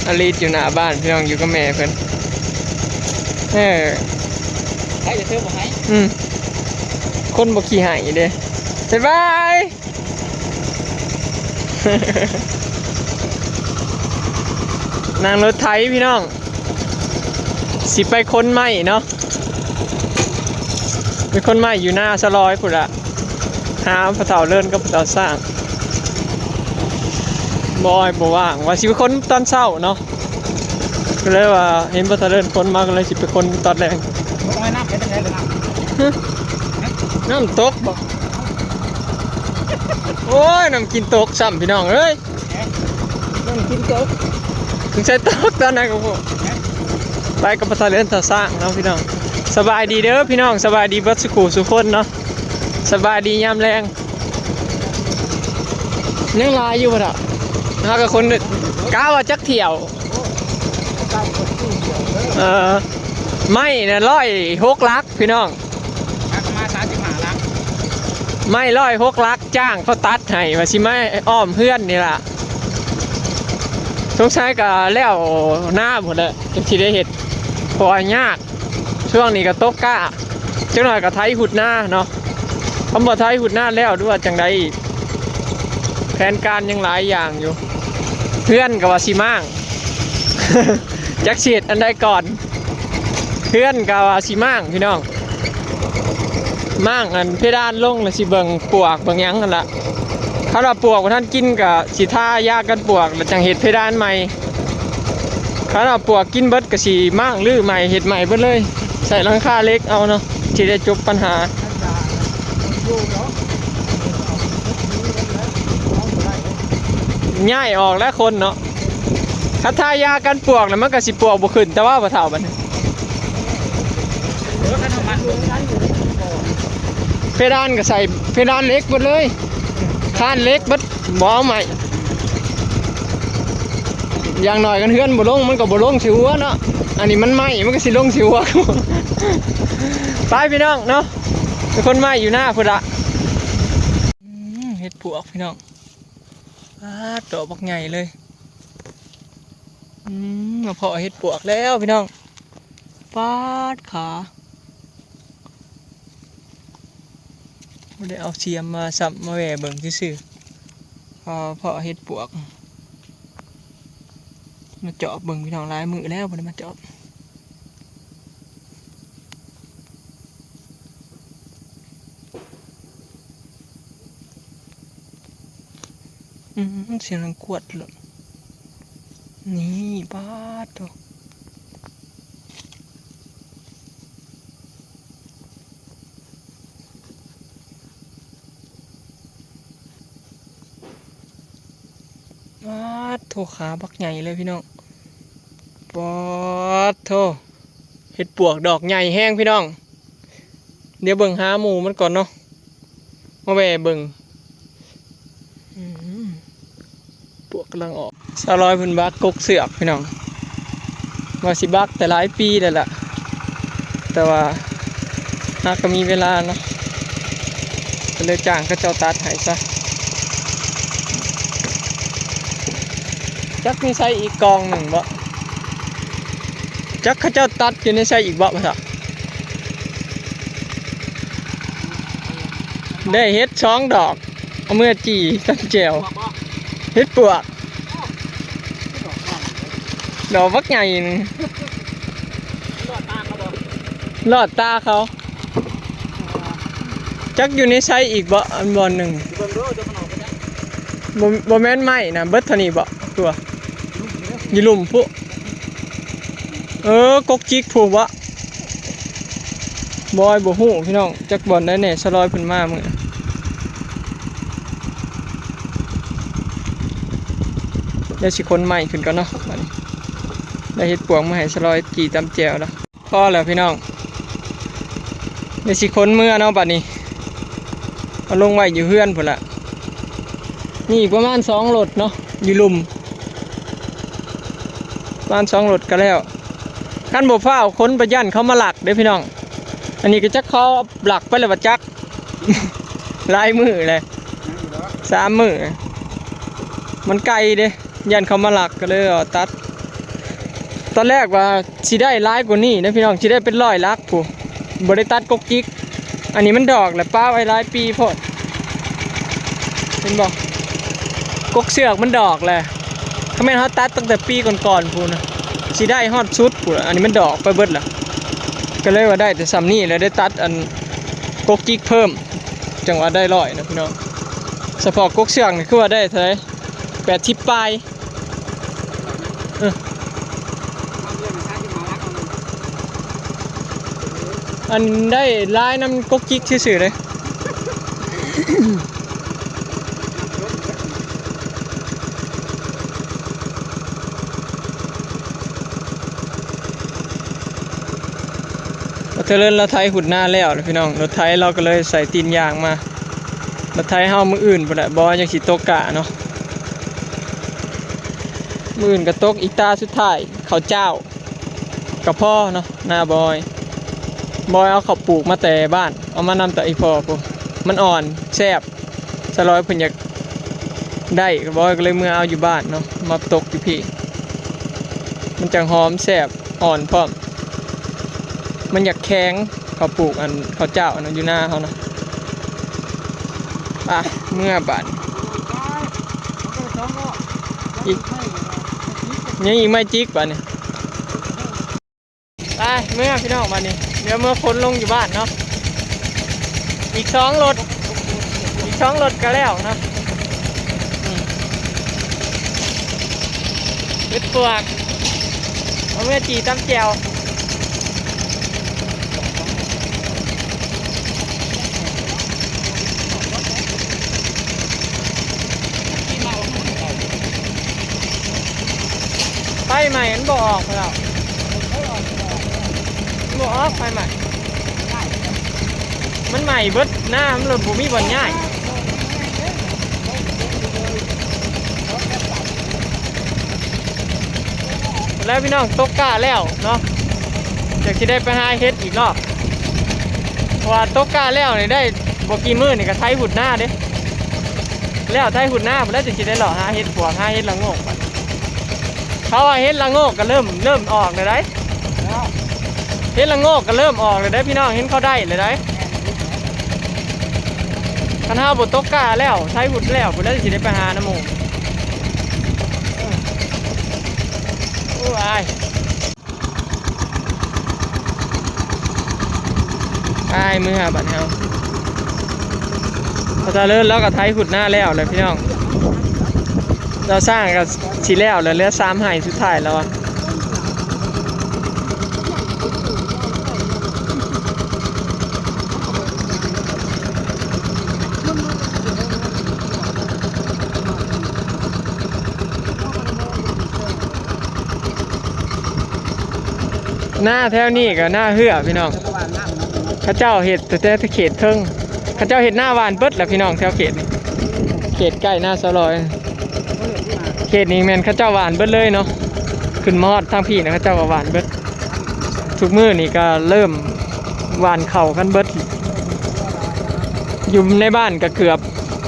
ອາລິດຢູ່ໜ້າບ້ານພີ່ນ້ອງ ຢູ່ກັບແມ່ເພິ່ນ. ເອີ ໃຜຈະເທີບໍ່ໃຫ້ ອືມ ຄົນບໍ່ຂີ້ໄຫ້ເດ້. ບາຍບາຍ. ນັ່ງລົດໄຖພີ່ນ້ອງ ຊິໄປຂົນໄມ້ເນາະ ໄປຂົນໄມ້ຢູ່ນາສະລອຍພຸ້ນລະ ຫາພໍ່ເຖົ້າເລີນກັບພໍ່ເຖົ້າຊ້າງ. ບໍ່ ບໍ່ວ່າງ ວ່າຊິໄປຂົນຕອນເຊົ້າເນາະ ກໍເລີຍວ່າເຫັນພໍ່ເຖົ້າເລີນຂົນມາ ກໍເລີຍຊິໄປຂົນຕອນແລງ. ບໍ່ຕ້ອງໃຫ້ນ້ຳເປັນຈັ່ງໃດເລີຍນະ ຮະ ນ້ຳຕົກບໍ? ໂອ້ຍ ນ້ຳກິນຕົກຊ້ຳພີ່ນ້ອງເອີຍ. ນ້ຳກິນຕົກ ສົງໄສຕົກຕອນໃດກໍບໍ່ຮູ້. ໄປກັບພະທະເລີນທ່າຊ້າງເນາະພີ່ນ້ອງ. ສະບາຍດີເດີພີ່ນ້ອງ ສະບາຍດີເບິດສູ່ຄູ່ສູ່ຄົນເນາະ ສະບາຍດີຍາມແລງ. ຍັງຫຼາຍຢູ່ບໍ່ເຖົ້າ? ຫາກະຄົນ ກະວ່າຈັກຖ້ຽວ? ເອີ ໄມ້ນະ ຮ້ອຍຫົກຫຼັກ ພີ່ນ້ອງ ຫາກະມາສາມສິບຫ້າຫຼັກ ໄມ້ຮ້ອຍຫົກຫຼັກ ຈ້າງເຂົາຕັດໃຫ້ ວ່າຊິມາອ້ອມເຮືອນນີ້ລະ. ສົງໄສກະແລ້ວນາພຸ້ນແຫຼະ ຈັ່ງຊິໄດ້ເຮັດ ເພາະວ່າຍາກ ຊ່ວງນີ້ກະຕົກກ້າ ຈັກໜ້ອຍກະໄຖຮຸດນາເນາະ. ຄຳວ່າໄຖຮຸດນາແລ້ວ ຫຼືວ່າຈັ່ງໃດອີກ ແຜນການຍັງຫຼາຍຢ່າງຢູ່. ເຮືອນກະວ່າຊິມ້າງ ຈັກຊິເຮັດອັນໃດກ່ອນ. ເຮືອນກະວ່າຊິມ້າງພີ່ນ້ອງ ມ້າງອັນເພດານລົງ ແລ້ວຊິເບິ່ງປວກເບິ່ງຫຍັງຫັ້ນລະ. ຄັນວ່າປວກບໍ່ທັນກິນກະຊິທາຢາກັນປວກ ແລ້ວຈັ່ງເຮັດເພດານໃໝ່. ຄັນວ່າປວກກິນເບິດກະຊິມ້າງ ຮື້ໃໝ່ ເຮັດໃໝ່ເບິດເລີຍ ໃສ່ຫຼັງຄາເຫຼັກເອົາເນາະ ຊິໄດ້ຈົບບັນຫາ. ຍ້າຍອອກແລ້ວຄົນເນາະ ຄັນທາຢາກັນປວກນະ ມັນກະຊິປວກບໍ່ຂຶ້ນ ແຕ່ວ່າບໍ່ເຖົ້າບັດນີ້. ເພດານກະໃສ່ເພດານເຫຼັກເບິດເລີຍ ຄານເຫຼັກເບິດ ບໍ່ເອົາໄມ້. ຢ່າງໜ້ອຍຄັນເຮືອນບໍ່ລົງ ມັນກະບໍ່ລົງໃສ່ຫົວເນາະ ອັນນີ້ມັນໄມ້ ມັນກະຊິລົງໃສ່ຫົວ. ໄປພີ່ນ້ອງເນາະ ໄປຂົນໄມ້ຢູ່ນາພຸ້ນລະ. ອືມ ເຫັດປວກພີ່ນ້ອງ ປາດ ດອກບັກໃຫຍ່ເລີຍ. ອືມ ມາເພາະເຫັດປວກແລ້ວພີ່ນ້ອງ ປາດ ຂາ ບໍ່ໄດ້ເອົາສຽມມາຊ້ຳ ມາແວ່ເບິ່ງຊື່ໆ ເພາະເຫັດປວກ. ມາຈອບເບິ່ງພີ່ນ້ອງ ຫຼາຍມື້ແລ້ວບໍ່ໄດ້ມາຈອບ. ອືມ ສຽງດັງກວດໂລດ ນີ້ ປາດໂທ້. ປາດໂທ້ ຂາບັກໃຫຍ່ເລີຍພີ່ນ້ອງ ປາດໂທ້. ເຫັດປວກດອກໃຫຍ່ແຮງພີ່ນ້ອງ ດຽວເບິ່ງຫາໝູ່ມັນກ່ອນເນາະ ມາແວ່ເບິ່ງ. ອືມ ປວກກຳລັງອອກ ສາວລອຍເພິ່ນບັກກົກເຊືອກພີ່ນ້ອງ ວ່າຊິບັກແຕ່ຫຼາຍປີແລ້ວລະ ແຕ່ວ່າຫາກະມີເວລາເນາະ ກະເລີຍຈ້າງເຂົາເຈົ້າຕັດໃຫ້ຊະ. ຈັກມີໃສ່ອີກກອງໜຶ່ງບໍ? ຈັກເຂົາເຈົ້າຕັດຢູ່ໃນໃສອີກບໍ່ ວ່າຊະ. ໄດ້ເຫັດສອງດອກ ເອົາເມືອຈີ່ຕຳແຈ່ວ. ເຫັດປວກ ດອກບັກໃຫຍ່ໜຶ່ງ ລອດຕາເຂົາ ຈັກຢູ່ໃນໃສອີກບໍ່ ອັນບ່ອນໜຶ່ງ. ບໍ່ ບໍ່ແມ່ນໄມ້ນະ ເບິດເທົ່ານີ້ບໍ່ ຕົວະ ຢູ່ລຸ່ມພຸ້ນ. ເອີ ກົກຈິກພຸ້ນບໍ? ບອຍບໍ່ຮູ້ພີ່ນ້ອງ ຈັກບ່ອນໃດແດ່ ສະລອຍເພິ່ນມາມື້ ດຽວຊິຂົນໄມ້ຂຶ້ນກ່ອນເນາະ. ບາດນີ້ໄດ້ເຫັດປວກມາໃຫ້ສະລອຍຈີ່ຕຳແຈ່ວແລ້ວ. ພໍແລ້ວພີ່ນ້ອງ ດຽວຊິຂົນເມືອເນາະ ບາດນີ້ເອົາລົງໄວ້ຢູ່ເຮືອນພຸ້ນລະ. ນີ້ອີກປະມານສອງລົດເນາະ ຢູ່ລຸ່ມ ປະມານສອງລົດກະແລ້ວ. ຄັນບໍ່ຟ້າວຂົນໄປຢ້ານເຂົາມາລັກເດີ້ພີ່ນ້ອງ. ອັນນີ້ກະຈັກເຂົາລັກໄປແລ້ວບໍ່ຈັກ ຫຼາຍມື້ແລ້ວ ສາມມື້ ມັນໄກເດ້ ຢ້ານເຂົາມາລັກ ກະເລີຍເອົາຕັດ. ຕອນແລກວ່າຊິໄດ້ຫຼາຍກວ່ານີ້ເດ້ພີ່ນ້ອງ ຊິໄດ້ເປັນຮ້ອຍຫຼັກພຸ້ນ ບໍ່ໄດ້ຕັດກົກຈິກ. ອັນນີ້ມັນດອກແລ້ວ ປະໄວ້ຫຼາຍປີໂພດ ເຫັນບໍ່? ກົກເຊືອກມັນດອກແລ້ວ ຄັນແມ່ນເຮົາຕັດຕັ້ງແຕ່ປີກ່ອນໆພຸ້ນນະ ຊິໄດ້ຮອດສຸດພຸ້ນ. ອັນນີ້ມັນດອກໄປເບິດແລ້ວ ກໍເລີຍວ່າໄດ້ແຕ່ສ່ຳນີ້ ແລ້ວໄດ້ຕັດອັນກົກຈິກເພີ່ມ ຈັ່ງວ່າໄດ້ຮ້ອຍນະພີ່ນ້ອງ. ສະເພາະກົກເຊືອກນີ້ຄືວ່າໄດ້ເທົ່າໃດ? ແປດສິບປາຍ. ເອີ ອັນໄດ້ຫຼາຍນຳກົກຈິກຊື່ໆເດ້. ບໍ່ເທີເລີນລາວໄຖຫຸດນາແລ້ວແຫຼະພີ່ນ້ອງ ລົດໄຖລາວກໍເລີຍໃສ່ຕີນຢາງມາ. ລົດໄຖເຮົາມື້ອື່ນພຸ້ນແຫຼະ ບໍ່ວ່າຈັ່ງຊິຕົກກ້າເນາະ ມື້ອື່ນກໍຕົກອີກຕາສຸດທ້າຍ ເຂົ້າຈ້າວກໍພໍເນາະ. ນາບອຍ ບອຍເອົາເຂົ້າປູກມາແຕ່ບ້ານ ເອົາມານຳແຕ່ອີ່ພໍ່ພຸ້ນ ມັນອ່ອນແຊບ. ສາວລອຍເພິ່ນຢາກໄດ້ ບອຍກໍເລີຍເມືອເອົາຢູ່ບ້ານເນາະ ມາຕົກຢູ່ພີ້ ມັນຈັ່ງຫອມແຊບ ອ່ອນພ້ອມ. ມັນຢາກແຂງ ເຂົ້າປູກອັນເຂົ້າຈ້າວອັນນັ້ນຢູ່ນາເຮົານະ. ໄປ ເມືອບາດນີ້ ອີກ ຍັງອີກໄມ້ຈິກບາດນີ້. ໄປເມືອພີ່ນ້ອງ ບາດນີ້ ດຽວເມືອຂົນລົງຢູ່ບ້ານເນາະ. ອີກສອງລົດ ອີກສອງລົດກໍແລ້ວເນາະ. ອືມ ເຮັດປວກ ເອົາເມືອຈີ່ຕຳແຈ່ວ. ໄຟໃໝ່ມັນບໍ່ອອກແລ້ວ ບໍ່ອອກ ໄຟໃໝ່ ມັນໄໝ້ເບິດນາ ມັນເລີຍບໍ່ມີບ່ອນຍ້າຍ. ແລ້ວພີ່ນ້ອງ ຕົກກ້າແລ້ວເນາະ ຈະຊິໄດ້ໄປຫາເຫັດອີກລອບ ເພາະວ່າຕົກກ້າແລ້ວນີ້ໄດ້ບໍ່ກີ່ມື້ນີ້ກໍໄຖຫຸດນາເດ້. ແລ້ວໄຖຫຸດນາພຸ້ນແລ້ວ ຈະຊິໄດ້ເລາະຫາເຫັດປວກ ຫາເຫັດລະໂງກ. ເຂົາວ່າເຫັດລະໂງກກໍເລີ່ມ ເລີ່ມອອກແລ້ວໃດ໋ ເຫັດລະໂງກກໍເລີ່ມອອກແລ້ວໃດ໋ ພີ່ນ້ອງ ເຫັນເຂົາໄດ້ແລ້ວໃດ໋. ຄັນເຮົາບໍ່ຕົກກ້າແລ້ວ ໄຖຫຸດແລ້ວພຸ້ນແລ້ວ ຊິໄດ້ໄປຫານຳໝູ່. ໂອ້ຍ ໄປເມືອບາດເຮົາ ພໍ່ຕາເລີນລາວກໍໄຖຫຸດນາແລ້ວແຫຼະພີ່ນ້ອງ. ລາວສ້າງກໍຊິແລ້ວແລ້ວ ເຫຼືອສາມໄຮ່ສຸດທ້າຍແລ້ວ. ນາແຖວນີ້ກໍນາເຮືອພີ່ນ້ອງ ເຂົາເຈົ້າເຮັດແຕ່ ແຕ່ເຂດເທິງ ເຂົາເຈົ້າເຮັດນາຫວ່ານເບິດແລ້ວພີ່ນ້ອງ ແຖວເຂດນີ້ ເຂດໃກ້ນາສາວລອຍ. ເຂດນີ້ແມ່ນເຂົາເຈົ້າຫວ່ານເບິດເລີຍເນາະ ຂຶ້ນມາຮອດທາງພີ້ນະ ເຂົາເຈົ້າກໍຫວ່ານເບິດ. ທຸກມື້ນີ້ກໍເລີ່ມຫວ່ານເຂົ້າກັນເບິດ ຢູ່ໃນບ້ານກໍເກືອບ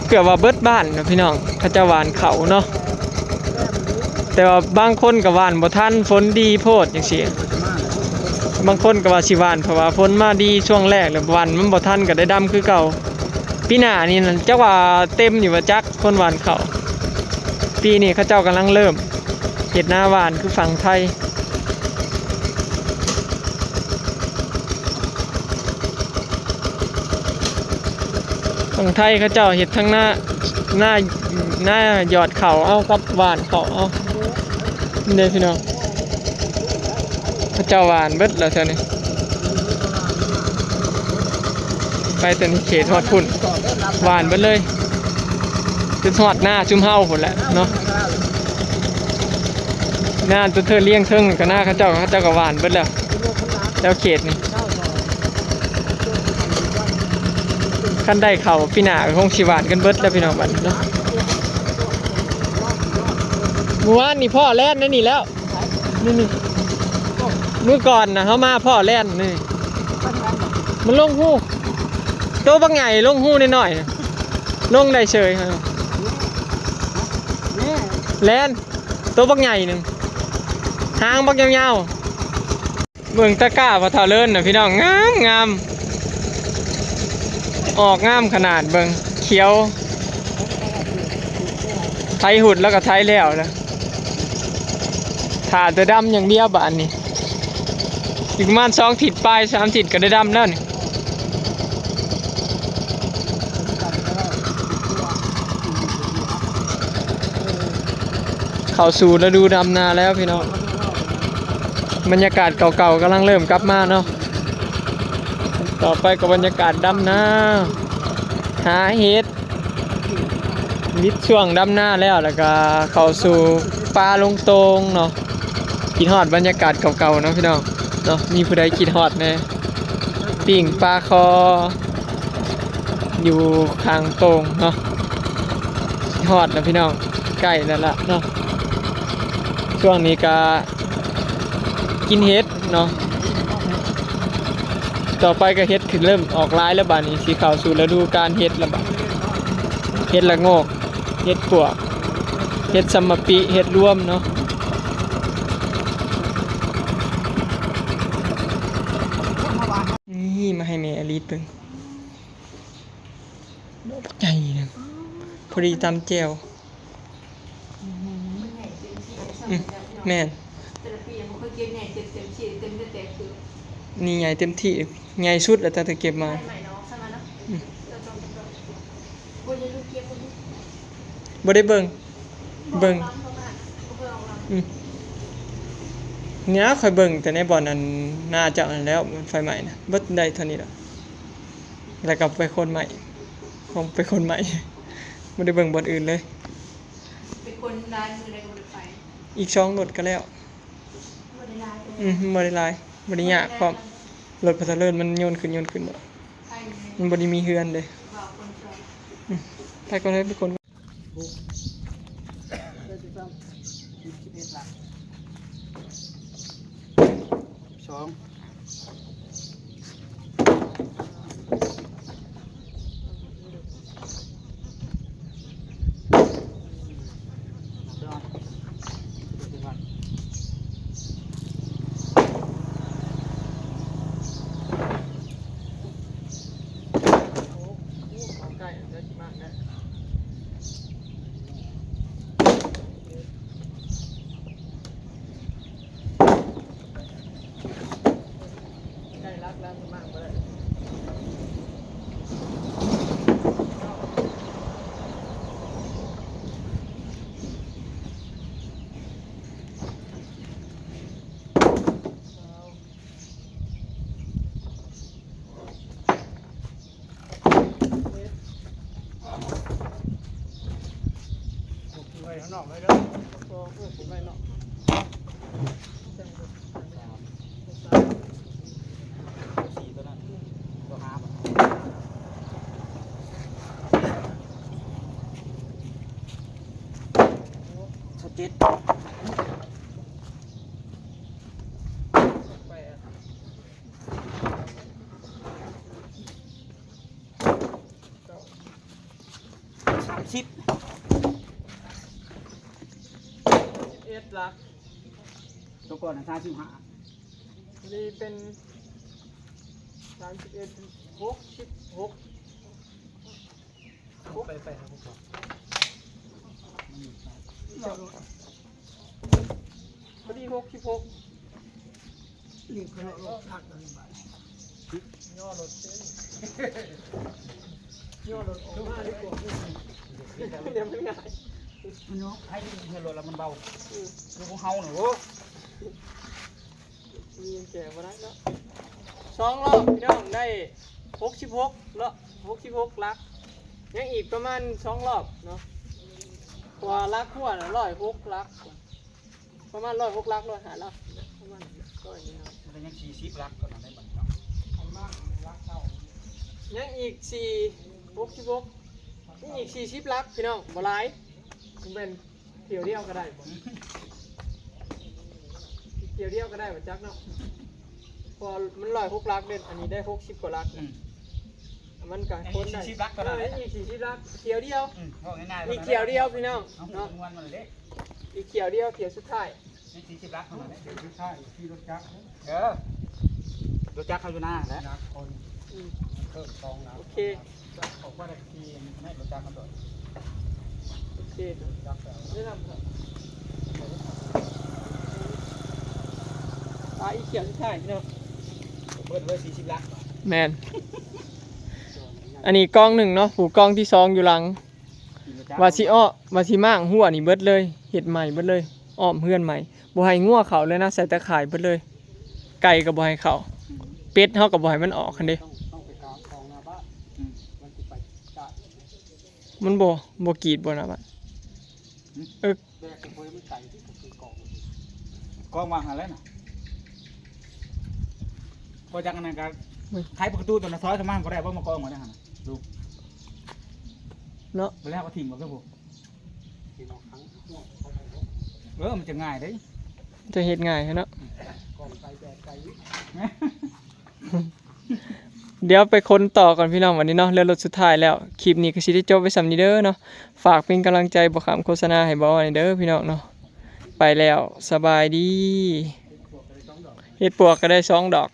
ເກືອບວ່າເບິດບ້ານນະພີ່ນ້ອງ ເຂົາເຈົ້າຫວ່ານເຂົ້າເນາະ. ແຕ່ວ່າບາງຄົນກໍຫວ່ານບໍ່ທັນ ຝົນດີໂພດຈັ່ງຊີ້ ບາງຄົນກໍວ່າຊິຫວ່ານ ເພາະວ່າຝົນມາດີຊ່ວງແລກ ແລ້ວຫວ່ານມັນບໍ່ທັນ ກໍໄດ້ດຳຄືເກົ່າ. ປີໜ້ານີ້ນັ້ນ ຈັກວ່າເຕັມຢູ່ບໍ່ຈັກ ຄົນຫວ່ານເຂົ້າ. ປີນີ້ເຂົາເຈົ້າກຳລັງເລີ່ມເຮັດນາຫວ່ານຄືຝັ່ງໄທ. ຝັ່ງໄທເຂົາເຈົ້າເຮັດທັງນາ ນາ ນາຫຍອດເຂົ້າເອົາກັບຫວ່ານເຂົ້າເອົາ ນີ້ເດ້ພີ່ນ້ອງ ເຂົາເຈົ້າຫວ່ານເບິດແລ້ວແຖວນີ້. ໄປແຕ່ນີ້ເຂດຮອດພຸ້ນ ຫວ່ານເບິດເລີຍ ຈົນຮອດນາຊຸມເຮົາພຸ້ນແຫຼະເນາະ. ນາຕົວເທີລຽງເທິງກໍນາເຂົາເຈົ້າ ເຂົາເຈົ້າກໍຫວ່ານເບິດແລ້ວ ແຖວເຂດນີ້. ຄັນໄດ້ເຂົ້າປີໜ້າກໍຄົງຊິຫວ່ານກັນເບິດແລ້ວພີ່ນ້ອງ ບັດນີ້ເນາະ. ມື້ວານນີ້ພໍ້ແລ່ນໃນນີ້ແລ້ວ ນີ້ໆ ມື້ກ່ອນນະ ເຮົາມາພໍ້ແລ່ນນີ້ ມັນລົງຮູ ໂຕບັກໃຫຍ່ລົງຮູນ້ອຍໆ ລົງໄດ້ເສີຍ ແລ່ນ ໂຕບັກໃຫຍ່ໜຶ່ງ ຫາງບັກຍາວໆ ເບິ່ງຕະກ້າພໍ່ເຖົ້າເລີນນະພີ່ນ້ອງ ງາມໆ ອອກງາມຂະໜາດ ເບິ່ງ ຂຽວ ໄຖຮຸດແລ້ວກໍໄຖແລ້ວນະ ຖ້າແຕ່ດຳຢ່າງດຽວບາດນີ້ ອີກປະມານສອງທິດປາຍ ສາມທິດກໍໄດ້ດຳແລ້ວນີ້. ເຂົ້າສູ່ລະດູດຳນາແລ້ວພີ່ນ້ອງ ບັນຍາກາດເກົ່າໆກຳລັງເລີ່ມກັບມາເນາະ. ຕໍ່ໄປກໍບັນຍາກາດດຳນາ ຫາເຫັດ ບິດຊ່ວງດຳນາແລ້ວ ແລ້ວກໍເຂົ້າສູ່ປ່າລົງໂຕ່ງເນາະ. ຄິດຮອດບັນຍາກາດເກົ່າໆເນາະພີ່ນ້ອງເນາະ ມີຜູ້ໃດຄິດຮອດແດ່? ປີ້ງປາຄໍຢູ່ຂ້າງໂຕ່ງເນາະ ຮອດແລ້ວພີ່ນ້ອງ ໃກ້ແລ້ວລະເນາະ. ຊ່ວງນີ້ກະກິນເຫັດເນາະ ຕໍ່ໄປກະເຫັດຂຶ້ນເລີ່ມອອກຫຼາຍແລ້ວ ບາດນີ້ຊິເຂົ້າສູ່ລະດູການເຫັດແລ້ວບາດ ເຫັດລະໂງກ ເຫັດປວກ ເຫັດສຳມະປິ ເຫັດລວມເນາະ. ນີ້ມາໃຫ້ແມ່ອາລີດເບິ່ງ ດອກໃຫຍ່ໜຶ່ງ ພໍດີຕຳແຈ່ວ. ອືມ ແມ່ນ ແຕ່ລະປີຍັງບໍ່ເຄີຍເກັບໃຫຍ່ເຕັມ ເຕັມທີ່ ເຕັມແຕ່ແຕ່ຄື ນີ້ໃຫຍ່ເຕັມທີ່ ໃຫຍ່ສຸດແລ້ວຕັ້ງແຕ່ເກັບມາ. ອືມ ບໍ່ໄດ້ເບິ່ງ ເບິ່ງ ອືມ ນີ້ຂ້ອຍເບິ່ງແຕ່ໃນບ່ອນອັນນາເຈົ້າຫັ້ນແລ້ວ ມັນໄຟໄໝ້ນະ ເບິດໄດ້ເທົ່ານີ້ລະ ແລ້ວກໍໄປຄົນໃໝ່ ຂອງໄປຄົນໃໝ່ ບໍ່ໄດ້ເບິ່ງບ່ອນອື່ນເລີຍ. ໄປຄົນລາຍມື້ໃດກໍບໍ່ໄດ້ໄປ ອີກສອງລົດກໍແລ້ວ. ບໍ່ໄດ້ຫຼາຍ ອືມ ບໍ່ໄດ້ຫຼາຍ ບໍ່ໄດ້ຍາກພ້ອມ ລົດພັດທະເລີນມັນໂຍນຂຶ້ນໂຍນຂຶ້ນເນາະ ມັນບໍ່ໄດ້ມີເຮືອນເດ້. ອືມ ໄປກ່ອນເລີຍ ໄປຄົນ ສອງ ໃກ້ຫຼັກແລ້ວ ມັນມາບໍ່ໄດ້. ໄວ້ຂ້າງນອກເລີຍເດີ ບໍ່ ບໍ່ໄວ້ນອກ ສີ່ຕົວນັ້ນ ຕົວຫ້າບໍ່ ຊາວເຈັດ ສາມສິບ ສິບເອັດຫຼັກ ຕົວກ່ອນນະ ສາມສິບຫ້າ ນີ້ເປັນ ສາມສິບເອັດ ຫົກສິບຫົກ ໄປ ໄປ ຫົກສິບຫົກ ພໍດີ ຫົກສິບຫົກ ນີ້ກໍລົດພັກອັນນີ້ບາດ ຍໍລົດເຊັ່ນ ຍໍລົດອອກມາດີກວ່າ ດຽວມັນງ່າຍ ເນາະ ໃຫ້ເຮືອນລົດແລ້ວມັນເບົາ ອືມ ຄືພວກເຮົານະ ໂອ້ ມີແກ່ບໍ່ໄດ້ເນາະ ສອງຮອບພີ່ນ້ອງ ໄດ້ຫົກສິບຫົກເນາະ ຫົກສິບຫົກຫຼັກ ຍັງອີກປະມານສອງຮອບເນາະ ເພາະວ່າຫຼັກຫົວນະ ຮ້ອຍຫົກຫຼັກ ປະມານຮ້ອຍຫົກຫຼັກ ຮ້ອຍຫ້າຫຼັກ ປະມານຮ້ອຍນີ້ເນາະ ມັນກໍຍັງສີ່ສິບຫຼັກກ່ອນນະ ໄດ້ບັດເນາະ ຍັງອີກສີ່ ຫົກສິບຫົກ ຍັງອີກສີ່ສິບຫຼັກພີ່ນ້ອງ ບໍ່ຫຼາຍ ມັນແມ່ນ ຖ້ຽວດຽວກໍໄດ້ບໍ່ ຖ້ຽວດຽວກໍໄດ້ບໍ່ຈັກເນາະ ເພາະມັນຮ້ອຍຫົກຫຼັກເດ້ ອັນນີ້ໄດ້ຫົກສິບກວ່າຫຼັກ ອືມ ມັນກໍຄົນໄດ້ ສີ່ສິບຫຼັກກໍໄດ້ ເອີ ອີກສີ່ສິບຫຼັກ ຖ້ຽວດຽວ ອືມ ເວົ້າງ່າຍໆ ອີກຖ້ຽວດຽວພີ່ນ້ອງເນາະ ເອົາຫົວມັນເດ້ ອີກຖ້ຽວດຽວ ຖ້ຽວສຸດທ້າຍ ສີ່ສິບຫຼັກເທົ່ານັ້ນແຫຼະ ເດີນສຸດທ້າຍຂີ່ລົດຈັກ ເອີ ລົດຈັກເຂົາຢູ່ໜ້າແຫຼະ ນັກຄົນ ອືມ ເພີ່ມສອງຫຼັກ ໂອເຄ ຂອງວ່າໄດ້ຂີ່ໃນລົດຈັກມາໂດຍ ໂອເຄ ຈັກແລ້ວ ແນະນຳ ປາອີ່ຂຽວສຸດທ້າຍເນາະ ເບິດເລີຍສີ່ສິບຫຼັກ ແມ່ນ ອັນນີ້ກອງໜຶ່ງເນາະ ຜູ້ກອງທີສອງຢູ່ຫຼັງ ວ່າຊິເອາະ ວ່າຊິມ້າງຮົ້ວນີ້ເບິດເລີຍ ເຮັດໃໝ່ເບິດເລີຍ ອ້ອມເຮືອນໃໝ່ ບໍ່ໃຫ້ງົວເຂົ້າເລີຍນະ ໃສ່ຕາຂ່າຍເບິດເລີຍ ໄກ່ກໍບໍ່ໃຫ້ເຂົ້າ ເປັດເຮົາກໍບໍ່ໃຫ້ມັນອອກຫັ້ນເດ້ ມັນບໍ່ ບໍ່ກຣີດບໍ່ນະບາດ ອືມ ເອີ ກອງວາງຫັ້ນແຫຼະນະ ພໍຈັກອັນນັ້ນກໍ ໄຂປະຕູຕົວນະ ຊອຍເຂົ້າມາກໍໄດ້ບໍ່ ມາກອງໄວ້ຫັ້ນນະ ເນາະ ບໍ່ແລ້ວກໍຖິ້ມອອກຊະພຸ້ນ ເອີ ມັນຈະງ່າຍເດ້ ຈະເຮັດງ່າຍເນາະ ດຽວໄປຂົນຕໍ່ກ່ອນພີ່ນ້ອງ ບັດນີ້ເນາະ ເຫຼືອລົດສຸດທ້າຍແລ້ວ ຄລິບນີ້ກໍຊິໄດ້ຈົບໄວ້ສ່ຳນີ້ເດີເນາະ ຝາກເປັນກຳລັງໃຈບໍ່ຂ້າມໂຄສະນາໃຫ້ບ່າວແດ່ເດີພີ່ນ້ອງເນາະ ໄປແລ້ວ ສະບາຍດີ ເຮັດປວກກໍໄດ້ສອງດອກ.